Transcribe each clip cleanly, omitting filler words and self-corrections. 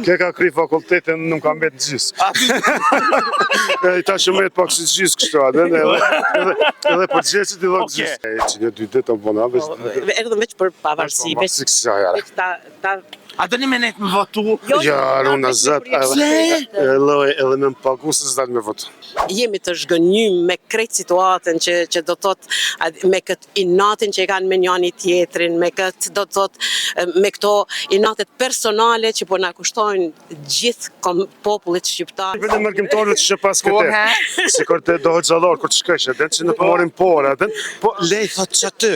Ke ka kry fakultetin, nuk ka mbet në gjysë. E ta që mbet pak si gjysë kështu, a dhe edhe, edhe, edhe përgjegjësit i dhënë gjysë. E që një dy ditë të bëna, veç... Po, erdhëm veç për pavarësi, veç, Si kësa jara. veç ta, ta... A doni me nejtë me votu? Jo, Ja, runa veç me zët, përjetu edhe, këtë. edhe, edhe me më pagu se s'dal me votu. Jemi të zhgënjym me krejt situatën që, që do thot me këtë inatin që e kanë me njani tjetrin, me këtë do të thot me këto inatet personale që po na kushtojnë gjithë kom, popullit shqiptar. Vetëm mërgimtarët që pas Po, këte. he? Si kur te do hoxhallar kur të shkosh, edhe që nuk marrin pora, edhe po lej thot që aty.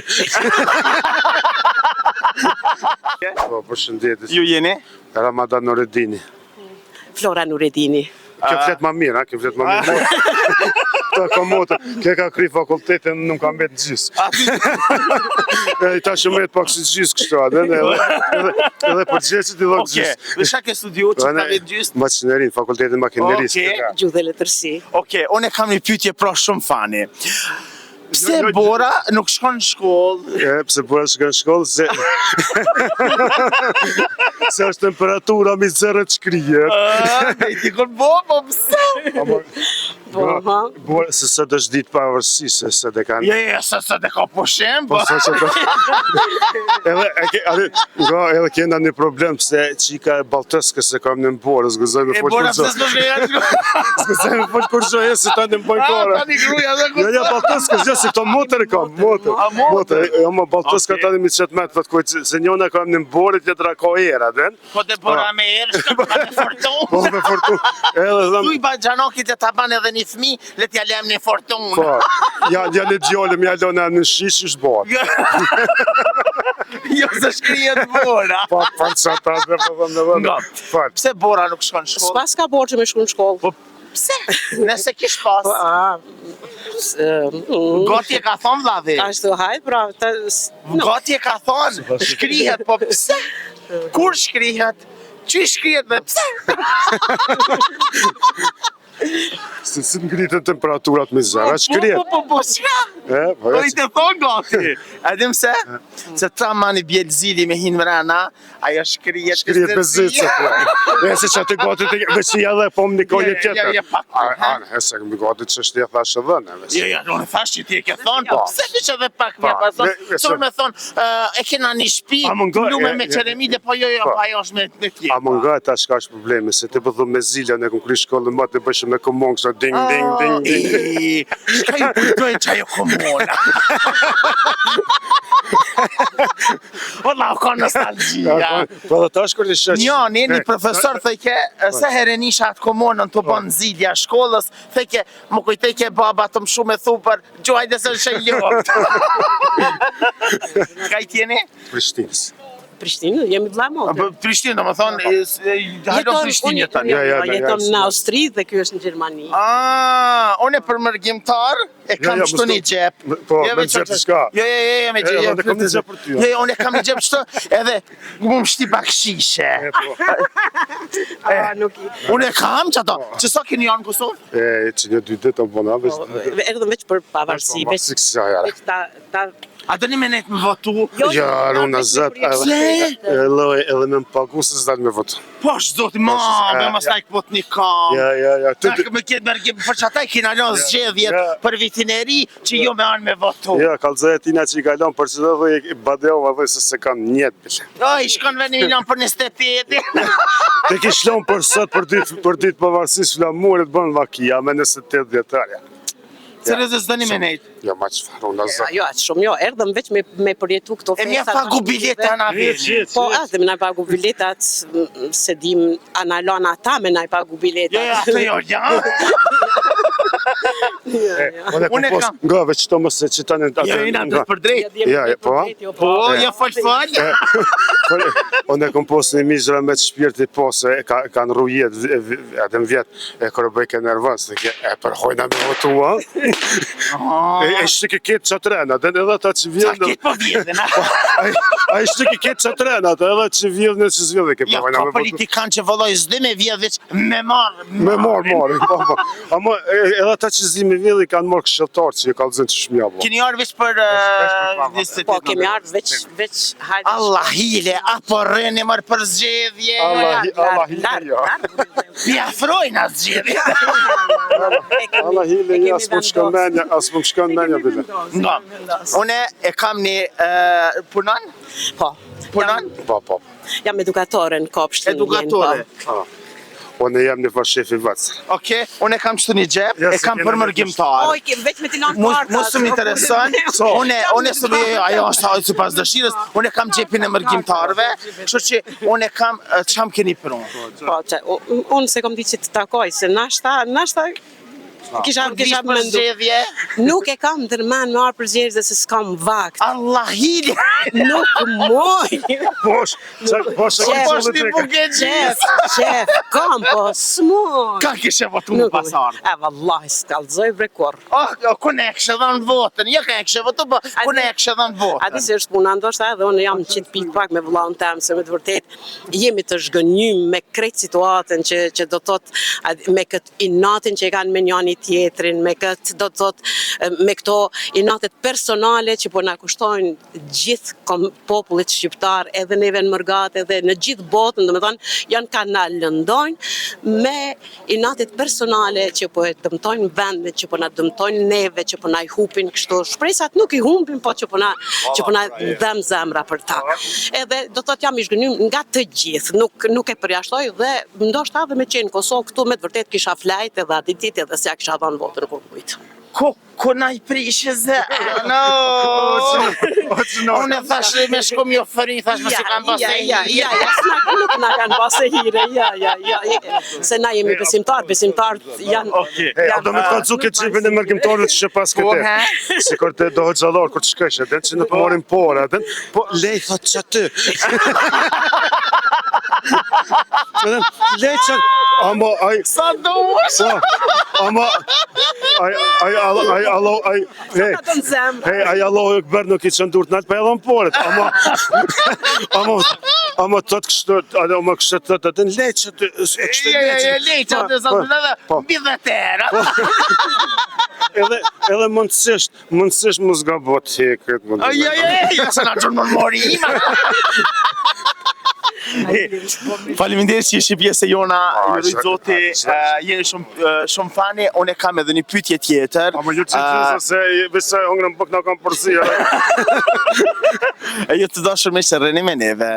Po përshëndetje. Ju jeni? Ramadan Nuredini. Flora Nuredini. Kjo flet ma mirë, ha, kjo flet ma mirë. Ta ka motë, kjo ka kry fakultetin, nuk ka mbet në gjysë. E ta që mbet pak si gjysë kështu, a dhe edhe, edhe, edhe përgjegjësit i dhënë Okej. gjysë. Dhe çka ke studiu që ka vetë gjysë? Makinerin, fakultetin makinerisë. Okej. Gjuhë dhe letërsi. Okej, unë e kam një pyetje pra shumë fani. Pse Jo, jo, Bora nuk shkon në shkollë? E, pse bora shkon në shkollë, se... se është temperatura mi zërë të shkrije. Ë, i dikon bo, po pse? Ama, Po, ha. Bora, se sot është ditë pavarësisë, se sot e kanë... Jo, jo, se sot e ka pushim, po. Po sa që të... Edhe, e ke, ade, nga, edhe kena një problem se qika e Baltëskës se kam në borë, s'gëzoj me E fol Bora kur pse s'do shkojë në shkollë? S'gëzoj me fol kur e se tani më bojnë Ah, kore. tani gruaja dhe Jo, jo, Baltëskës, jo, se këto motër e kam, motër. A, motër? Motër, jo, më Baltëska Okej. tani mi qet me të vet se njëna kam në borë, tjetra ka era, den. Po dhe Bora me erë, shkon ka me fortunë. Po me fortunë. Edhe tham, Thuj baxhanokit le ta ban edhe një fëmijë, le t'ja lëm një fortunë. po, ja, ja një djallë, më ja lënë në shish, është bërë. Jo, se shkrihet Bora. Po, po, që ata, dhe po, dhe, dhe, Nga. Fal. Pse Bora nuk shkon në shkollë? S'pas ka borxhe me shku në shkollë. Po pse? Nëse kish pas. Po, a, s- e, mm, Gati e ka thonë vllavi. Ashtu, hajt, pra, ta, s- no. Gati e ka thonë, shkrihet, po pse? Kur shkrihet? Qy shkrihet dhe pse? Si, si të ngritën temperaturat me zëra, shkrihet. Po, po, po, çka? E, po, Po ja, i të thonë gati. A dim se? Se ta mani bjel zili me hinë mrena, ajo shkrihet. Shkrihet me zicë, po. E, se që aty gati të veç i edhe po më një koleje Jo, tjetër. jo, jo, pak, A, ha? a, e, se më gati që është e thash edhe ne. veç. Jo, jo, unë thash që ti e ke thonë, po Po. pse veç edhe pak Po, me pas me- thonë, se me thonë, ë, e kena një shtëpi, A më nga- lume e, me e, qeremide, po jo, jo, po. po ajo është me me tjetër. A më nga tash ka është problemi, se ti po thon me zilja, ne kom kry shkollën më të bëshëm me komon, kështu ding, ding, ding, ding. I, Çka ju kujtojnë që ajo komona? Valla, ka nostalgjia. Po edhe tash kur ti shoh. Njani, një profesor thojke, sa herë nisha atë komonën të bën zilja shkollës, thojke, më kujtojke baba të më shumë e thu për gjuajtë se në lopë. Ka i tjeni? Prishtinës. Prishtinë, jemi vlla motër. Po, Prishtinë, do më thonë, e, s- e, hajdo Jeton- Prishtinë unë- jeton. Jo, Ja, ja, jo, ja, jeton ja, në Austri dhe ky është në Gjermani. Ah, unë për mërgimtar e kam Jo, jo, kështu mos një do- xhep. Po, Jo, me veç xhep atë- diçka. Jo, jo, jo, jo, me E, xhep. edhe unë kam një xhep për ty, jo. Jo, jo, unë e kam një xhep kështu, edhe mu më shti pak shishe. E, po. A, nuk i... Unë e kam që ato, Po. që sa keni janë në Kosovë? E, që një dy ditë të bëna, veç. Po, erdhëm veç për pavarësi, veç, Si kësa jara. veç ta, ta... A doni me nejtë me votu? Jo, Ja, runa veç me zët, përjetu edhe, këtë. edhe, edhe me më pagu se s'dal me votu. Po, zoti, ma, Po, me e, mos ja. na i kpot një kam. Ja, ja, ja. Ty, Ta me ketë mërgim, për që ata i kina lënë zgjedhjet ja. për vitin e ri, që jo me anë me votu. Ja, kallëzoja tina që i kalon për çdo dhe i badeova dhe se se kam njet bile. O, i shkon veni milion për 28. Te kish lon për sot për ditë për ditë pavarësisë flamurit bën vakia me 28 dhjetor. Ja. Seriozisht s'doni me nejt. Jo, ma çfarë, unë zot. Jo, aq shumë jo, erdhëm veç me, me përjetu këto E mja festa pagu bileta na vini. Po, atë me na pagu biletat, m, se dim, a na lanë ata me na i pagu biletat. Jo, jo, atë jo, ja. Jo, jo. Unë Unë e e kam. Nga veç to mos e çitanin atë. Jo, jena nga. të për drejt. Jemi Ja, ja, po. jo, Po, jo, fol fol. Po, Unë e kom pas një mizra me të shpirti po se e ka, ka ndrru jetë v- v- edhe në vjet e kur e bëj ke nervoz, dhe ke, e për hojna me votua. E, e shtyke ketë që trena, dhe edhe ata që Sa vjedhën. ketë po vjedhin, a? Ai ai shtyke ketë që trena, ata edhe që vjedhën e që s'vjedhën, ke Jo, për hojna ka me votu. politikan që vëlloj s'di me vjedh veç me marr. Me marr, marr, po, po. Ama e- edhe ata Këta që zi me vjedh i kanë marrë këshilltar që ju kallzojnë qysh me ja bo. Keni ardhur veç për Po kemi ardhur veç veç hajde. Allah hile, apo rreni mërë për zgjedhje. Allah Allah hile jo. Pi afrojnë as zgjedhje. Allah hile jo, as po shkon mendja, as po shkon mendja bile. No. Unë e kam një punon? Po. Punon? Po, po. Jam edukatore në kopshtin. Edukatore. Po. Unë jam një farë shefi vëcë. Oke, unë e kam qëtu një xhep, e kam për mërgimtar. Oj, kem veç me t'i lanë kartat. Mu s'më intereson, unë, unë së më, ajo është ajo sipas dëshirës, unë e kam xhepin e mërgimtarëve, kështu që unë e kam, ça më keni pru. Po, që, unë se kom di që të takoj, se nashta, nashta, Kisha kisha mendu. Nuk e kam ndërmend me ardh për zgjedhje se s'kam vakt. Allah hile. Nuk moj. Posh, çka posh e posh ti buke qef. Qef, kam po s'moj. Ka kishe votu më pasar. E vallahi s'kallzoj bre kurr. Oh, ku ne kishe dhënë votën? Jo ka kishe votu, po ku ne kishe dhënë votën? A di se është puna ndoshta edhe unë jam qit pikë pak me vëllaun tem se me të vërtetë jemi të zhgënjym me krejt situatën që që do të thotë me këtë inatin që e kanë me njani tjetrin, me këtë, do të thotë, me këto inatet personale që po na kushtojnë gjithë kom, popullit shqiptar, edhe neve në mërgatë, edhe në gjithë botën, domethënë, janë ka na lëndojnë me inatet personale që po e dëmtojnë vendin, që po na dëmtojnë neve, që po na i hupin kështu. Shpresat nuk i humbin, po që po na që po na dhem zemra për ta. Edhe do të thotë jam i zhgënjyer nga të gjithë, nuk nuk e përjashtoj dhe Ndoshta edhe me qenë në Kosovë këtu me të vërtetë kisha flajt edhe atë ditë edhe s'ja kisha dhënë votën kurkujt. Ku ku na i prishë ze no. Unë thash me shku mi ofri, thash mos e kanë pasë ja, ja, ja, s'na nuk na kanë pasë hire, ja, ja, ja, ja, se na jemi besimtar, besimtar janë... Okej, hey, a do me të kallzu këtë xhepin e mërgimtarëve që që pas po, këtë? Si kur te do hoxhallar, kur të shkojsh, edhe që nuk marrin pare, edhe, po lej thot që aty. Lej që, ama ai Sa duash? Po, ama ai ai ai Allah ai hey, hey, ai Allahu Ekber nuk i çon durt nalt pa e dhon paret, ama ama ama të thotë kështu, ama kështu të thotë, lej që aty, kështu lej. Ja, ja, lej që aty, sa të dhe, po. mbi 10 herë. Po. Edhe edhe mundësisht, mundësisht mos gabo ti këtë mund. Ai ai ai, ja sa na çon në mori ima. Faleminderit që ishe pjesë e jona, ju rujt zoti, jeni shumë shumë fani, unë kam edhe një pyetje tjetër. Ama ju që të se besoj hëngrëm bukë na kam përzi. E ju të dashur miq rrini me neve.